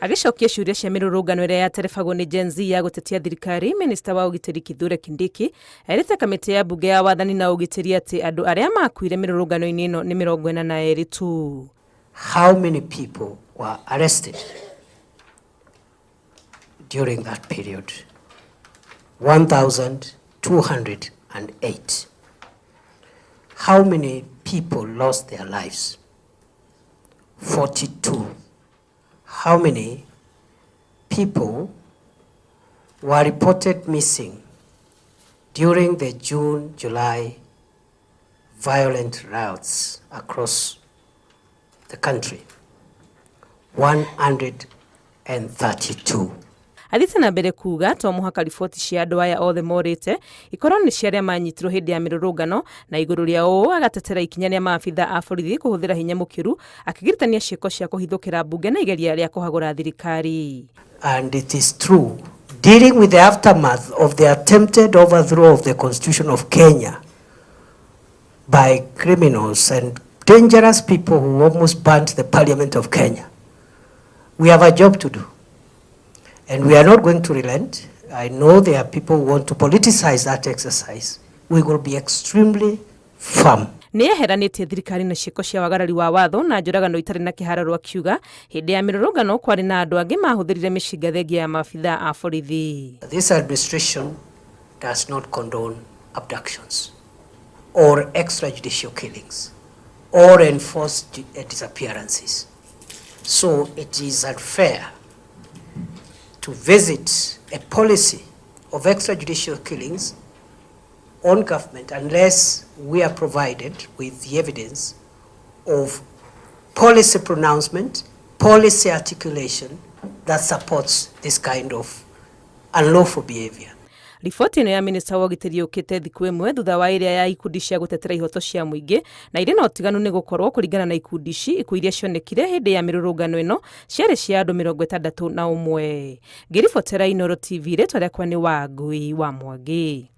Agĩcokia ciũria cia mĩrũrũngano ĩrĩa yaterebagwo nĩ Gen Z ya gũtetia thirikari, minista wa ũgitĩri Kithure Kindiki erĩte kamĩtĩ ya mbunge ya wathani na ũgitĩri atĩ andũ arĩa makuire mĩrũrũngano-inĩ ĩno nĩ 42 tu. How many people were arrested during that period? 1,208. How many people lost their lives? 42. How many people were reported missing during the June July violent riots across the country? 132. Athiĩte na mbere kuga to mũhaka riboti cia andũ aya othe morĩte ikorwo nĩ cia arĩa manyitirwo hĩndĩ ya mĩrũrũngano, na igũrũ rĩa ũũ agatetera ikinya rĩa maabitha a borithi kũhũthĩra hinya mũkĩru akĩgiritania ciĩko cia kũhithũkĩra mbunge na igeria rĩa kũhagũra thirikari. And it is true, dealing with the aftermath of the attempted overthrow of the Constitution of Kenya by criminals and dangerous people who almost burnt the Parliament of Kenya. We have a job to do. And we are not going to relent. I know there are people who want to politicize that exercise. We will be extremely firm. Nĩ eheranĩtie thirikari na ciĩko cia wagarari wa watho na njũragano itarĩ na kĩhararo, akiuga hĩndĩ ya mĩrũrũngano kwarĩ na andũ angĩ mahũthĩrire mĩcinga thengia ya maabitha a borithi. This administration does not condone abductions or extrajudicial killings or enforced disappearances. So it is unfair to visit a policy of extrajudicial killings on government unless we are provided with the evidence of policy pronouncement, policy articulation that supports this kind of unlawful behavior. Riboti ĩno ya minista wa ũgitĩri yũkĩte thikũ ĩmwe thutha wa ĩrĩa ya ikundi cia gũtetera ihoto cia mũingĩ, na irĩ na ũtiganu nĩ gũkorwo kũringana na ikundi ici, ikuũ iria cionekire hĩndĩ ya mĩrũrũngano ĩno ciarĩ cia andũ 61. Ngĩribotera Inooro TV, rĩtwa rĩakwa nĩ Wangui wa Mwangi.